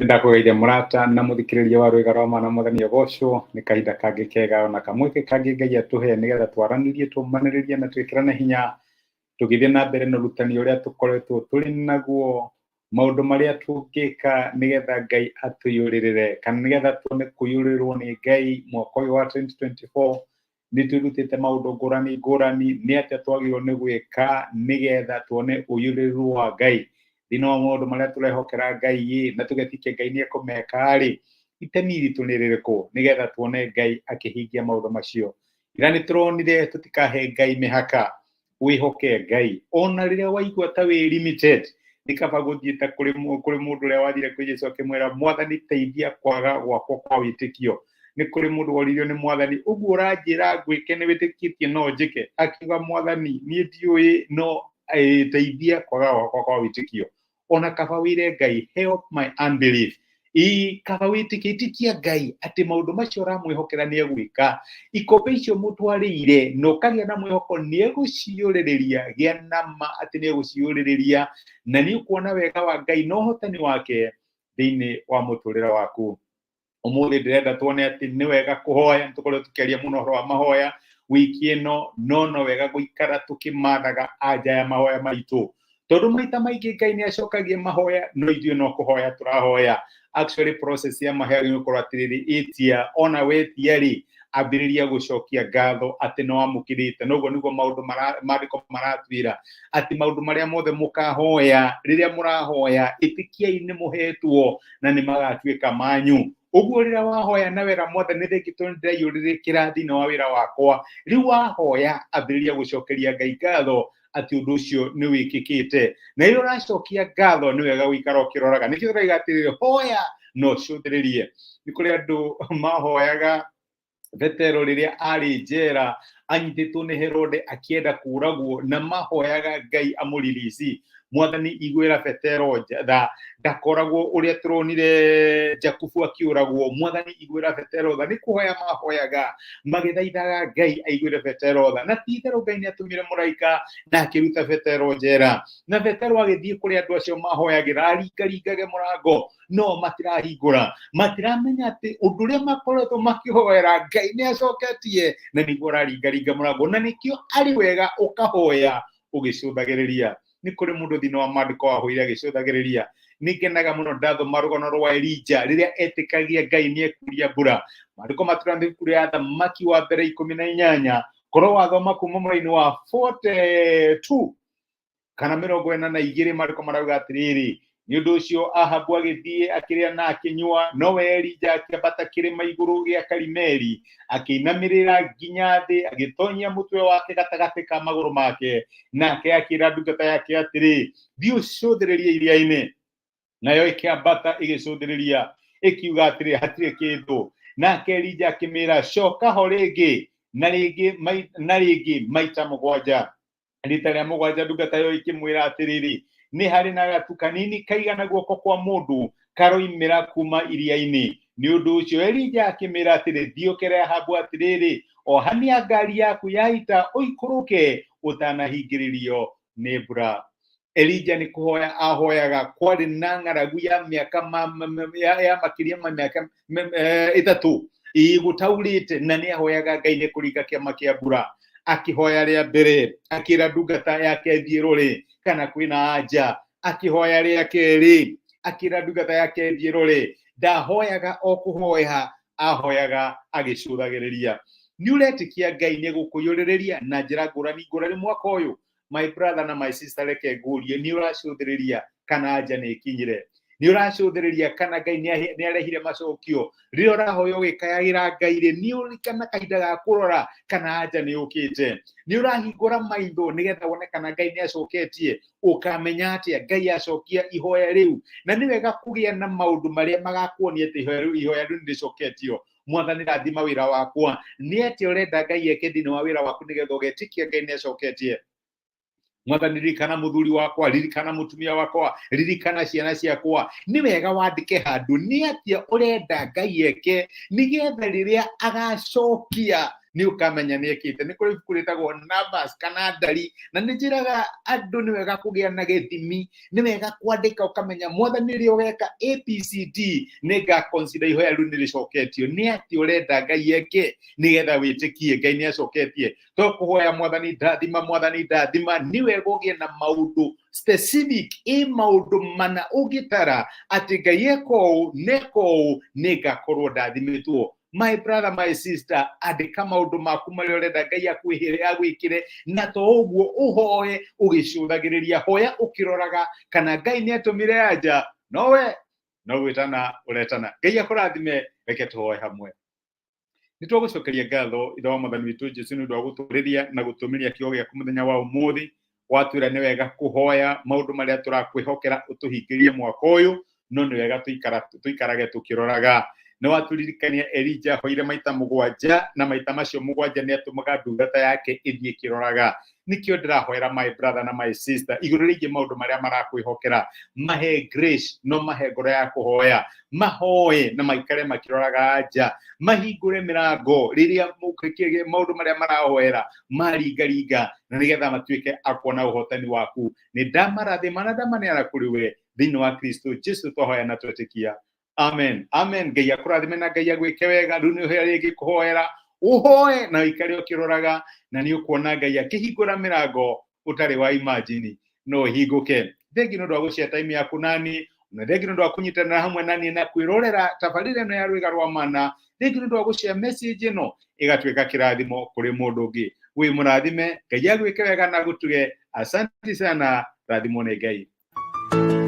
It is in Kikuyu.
Nĩndakũgeithia mũrata na mũthikĩrĩria wa rwĩga rwa mana mwathani agocwo nĩ kahinda kangĩ kega ona kamweke kangĩ Ngai atũhe nĩgetha twaranĩrie tũmanĩrĩrie na twĩkĩrane hinya tũgĩthiĩ na mbere na ũrutani ũrĩa tũkoretwo tũrĩ naguo maũndũ marĩa tũngĩka nĩgetha Ngai atũiyũrĩrĩre kana nĩgetha tuone kũiyũrĩrĩrwo nĩ Ngai mwaka ũyũ wa 2024. Nĩ twĩrutĩte maũndũ ngũrani ngũrani nĩ atĩa twagĩrĩirwo nĩ gwĩka nĩgetha tuone ũiyũrĩrĩru wa Ngai thĩinĩ wa maũndũ marĩa tũrehokera Ngai ĩ na tũgetĩkia Ngai nĩ ekũmeka rĩ, itemi ritũ nĩ rĩrĩkũ nĩgetha tuone Ngai akĩhingia maũndũ macio. Ira nĩ tũronire tũtikahe Ngai mĩhaka, wĩhoke Ngai ona rĩrĩa waigua ta wĩ limited. Nĩ kaba gũthiĩ ta kũrĩ mũndũ ũrĩa wathire kwĩ Jesu akĩmwĩra, mwathani teithia kwaga gwakwa kwa wĩtĩkio. Nĩ kũrĩ mũndũ woririo nĩ mwathani, ũguo ũranjĩra ngwĩke nĩ wĩtĩkĩtie no njĩke? Akiuga, mwathani niĩ ndiũĩ, no teithia kwaga gwakwa kwa wĩtĩkio. Ona kaba wĩre Ngai, help my unbelief. Ĩ kaba wĩtĩkie, ĩtĩkia Ngai atĩ maũndũ macio ũramwĩhokera nĩ egwĩka. Ikombe icio mũtwarĩire na ũkagĩa na mwĩhoko nĩ egũciyũrĩrĩria, gĩa na ma atĩ nĩ egũciyũrĩrĩria na nĩ ũkuona wega wa Ngai na ũhotani wake thĩinĩ wa mũtũrĩre waku. Ũmũthĩ ndĩrenda tuone atĩ nĩ wega kũhoya. Nĩ tũkoretwo tũkĩaria mũno ũhoro wa mahoya wiki ĩno, no no wega gũikara tũkĩmathaga anja ya mahoya maitũ, tondũ maita maingĩ Ngai nĩ acokagia mahoya no ithuĩ no kũhoya tũrahoya. Actually, process ya mahoya nĩ gũkorwo atĩrĩrĩ, ĩtia ona wetia rĩ, ambĩrĩria gũcokia ngatho atĩ nĩ wamũkĩrĩte. Noguo nĩguo maũndũ maandĩko maratwĩra atĩ maũndũ marĩa mothe mũkahoya rĩrĩa mũrahoya, ĩtĩkiai nĩ mũhetwo na nĩ magatuĩka manyu. Ũguo rĩrĩa wahoya na wĩra mwathani rĩngĩ tondũ ndĩraiyũrĩrĩkĩra thĩinĩ wa wĩra wakwa, rĩu wahoya ambĩrĩria gũcokeria Ngai ngatho atĩ ũndũ ũcio nĩ wĩkĩkĩte. Na rĩrĩa ũracokia ngatho nĩ wega gũikara ũkĩroraga. Nĩkĩo tũraiga atĩrĩrĩ, hoya na ũcũthĩrĩrie. Nĩ kũrĩ andũ mahoyaga. Petero rĩrĩa arĩ njera anyitĩtwo nĩ Herode akĩenda kũragwo, na mahoyaga Ngai amũririci. Mwathani iguĩra Petero tha ndakoragwo ũrĩa tũronire Jakubu akĩũragwo. Mwathani iguĩra Petero tha. Nĩ kũhoya mahoyaga magĩthaithaga Ngai aiguĩre Petero tha, na ti itherũ Ngai nĩ atũmire mũraika na akĩruta Petero njera, na Petero agĩthiĩ kũrĩ andũ acio mahoyagĩra aringaringage mũrango, no matirahingũra. Matiramenya atĩ ũndũ ũrĩa makoretwo makĩhoera Ngai nĩ acoketie na nĩguo ũraringaringa mũrango. Na nĩkĩo arĩ wega ũkahoya ũgĩcũthagĩrĩria. Nĩ kũrĩ mũndũ thĩinĩ wa maandĩko wahoire agĩcũthagĩrĩria. Nĩ ngenaga mũno ndathoma rũgano rwa Elija rĩrĩa etĩkagia Ngai nĩ ekuria mbura. Maandĩko matũra nĩ ibuku rĩa Athamaki wa Mbere 18, korwo wathoma kuma mũraini wa 42 kana 42, marĩko marauga atĩrĩrĩ, nĩ ũndũ ũcio Ahabu agĩthiĩ akĩrĩa na akĩnyua, nowe Elija akĩambata kĩrĩma igũrũ gĩa Karimeli, akĩinamĩrĩra nginya thĩ, agĩtonyia mũtwe wake gatagatĩ ka magũrũ make. Nake akĩra ndungata yake atĩrĩ, thiĩ ũcũthĩrĩrie iria-inĩ. Nayo ĩkĩambata ĩgĩcũthĩrĩria, ĩkiuga atĩrĩ, hatirĩ kĩndũ. Nake Elija akĩmĩra, coka ho rĩngĩ na rĩngĩ na rĩngĩ maita 7. Rita rĩa mũgwanja ndungata ĩyo ĩkĩmwĩra atĩrĩrĩ, nĩ harĩ na gatu kanini kaigana guoko kwa mũndũ karoimĩra kuma iria-inĩ. Nĩ ũndũ ũcio Elija akĩmĩra atĩrĩ, thiĩ ũkere Ahabu atĩrĩrĩ, ohania ngari yaku ya ita ũikũrũke ũtanahingĩrĩrio nĩ mbura. Elija nĩ kũhoya ahoyaga. Kwarĩ na ng'aragu ya mĩaka ya makĩria ma mĩaka 3 gũtaurĩte, na nĩ ahoyaga Ngai nĩ kũringa kĩama kĩa mbura. Akĩhoya rĩa mbere, akĩra ndungata yake thiĩ rore kana kwĩna anja. Akĩhoya rĩa kerĩ, akĩra ndungata yake thiĩ rore. Ndahoyaga o kũhoya, ahoyaga agĩcũthagĩrĩria. Nĩ ũretĩkia Ngai nĩ egũkũiyũrĩrĩria na njĩra ngũrani ngũrani mwaka ũyũ? My brother na my sister, reke ngũrie, nĩ ũracũthĩrĩria kana anja nĩ ĩkinyire? Nĩ ũracũthĩrĩria kana Ngai nĩ arehire macokio? Rĩrĩa ũrahoya ũgĩkayagĩra Ngai rĩ, nĩ ũrikana kahinda ga kũrora kana anja nĩ yũkĩte? Nĩ ũrahingũra maitho nĩgetha wone kana Ngai nĩ acoketie? Ũkamenya atĩa Ngai acokia ihoya rĩu? Na nĩ wega kũgĩa na maũndũ marĩa magakuonia atĩ ihoya rĩu nĩ rĩcoketio. Mwathani rathima wĩra wakwa. Nĩ atĩa ũrenda Ngai eke thĩinĩ wa wĩra waku nĩgetha ũgetĩkia Ngai nĩ acoketie? Mwathani ririkana mũthuri wakwa, ririkana mũtumia wakwa, ririkana ciana ciakwa. Nĩ wega wandĩke handũ nĩ atĩa ũrenda Ngai eke nĩgetha rĩrĩa agacokia. Nĩ ũkamenya nĩ ekĩte. Nĩ kũrĩ ibuku rĩtagwo Numbers kana Ndari, na nĩ njĩraga andũ nĩ wega kũgĩa na gĩthimi, nĩ wega kwandĩka ũkamenya Mwathani rĩrĩa ũgeka ABCD nĩ nga consider ihoya rĩu nĩ rĩcoketio. Nĩ atĩ ũrenda Ngai eke nĩgetha wĩtĩkie Ngai nĩ acoketie? To kũhoya Mwathani ndathima, Mwathani ndathima. Nĩ wega ũgĩe na maũndũ specific, ĩ maũndũ mana ũngĩtara atĩ Ngai eka ũũ neka ũũ nĩ ngakorwo ndathimĩtwo. My brother, my sister, andĩka maũndũ maku marĩa ũrenda Ngai akwĩhĩre, agwĩkĩre, na to ũguo ũhoe ũgĩcũthagĩrĩria, hoya ũkĩroraga kana Ngai nĩ atũmire anja. Nowe no gwĩtana ũretana. Ngai akũrathime. Reke tũhoe hamwe. Nĩ twagũcokeria ngatho, Ithe wa Mwathani witũ Jesu, nĩ ũndũ wa gũtũrĩria na gũtũmĩria kiugo gĩaku mũthenya wa ũmũthĩ. Watwĩra nĩ wega kũhoya maũndũ marĩa tũrakwĩhokera ũtũhingĩrie mwaka ũyũ, no nĩ wega tũikarage tũkĩroraga. Nĩ watũririkania Elija ahoire maita 7, na maita macio 7 nĩ atũmaga ndungata yake ĩthiĩ ĩkĩroraga. Nĩkĩo ndĩrahoera my brother na my sister igũrũ rĩgiĩ maũndũ marĩa marakwĩhokera. Mahe grace, no mahe ngoro ya kũhoya, mahoe na maikare makĩroraga nja, mahingũre mĩrango rĩrĩa maũndũ marĩa marahoera maringaringa, na nĩgetha matuĩke a kuona ũhotani waku. Nĩ ndamarathima na ndamaneana kũrĩ we thĩinĩ wa Kristo Jesu twahoya na twetĩkia. Amen, amen. Ngai akũrathime na Ngai agwĩke wega. Rĩu nĩ ũhea rĩngĩ kũhoera, ũhoe na ũikare ũkĩroraga, na nĩ ũkuona Ngai akĩhingũra mĩrango ũtarĩ wa imagine no ĩhingũke. Thengi nĩ ũndũ wa gũshare time yaku nani, na thengi nĩ ũndũ wa kũnyitanĩra hamwe nani na kwĩrorera tabarĩra ĩno ya Rwĩga rwa Mana. Thengi nĩ ũndũ wa gũshare message ĩno ĩgatuĩka kĩrathimo kũrĩ mũndũ ũngĩ. Wĩ mũrathime, Ngai agwĩke wega na gũtuge. Asante sana, rathimwo nĩ Ngai.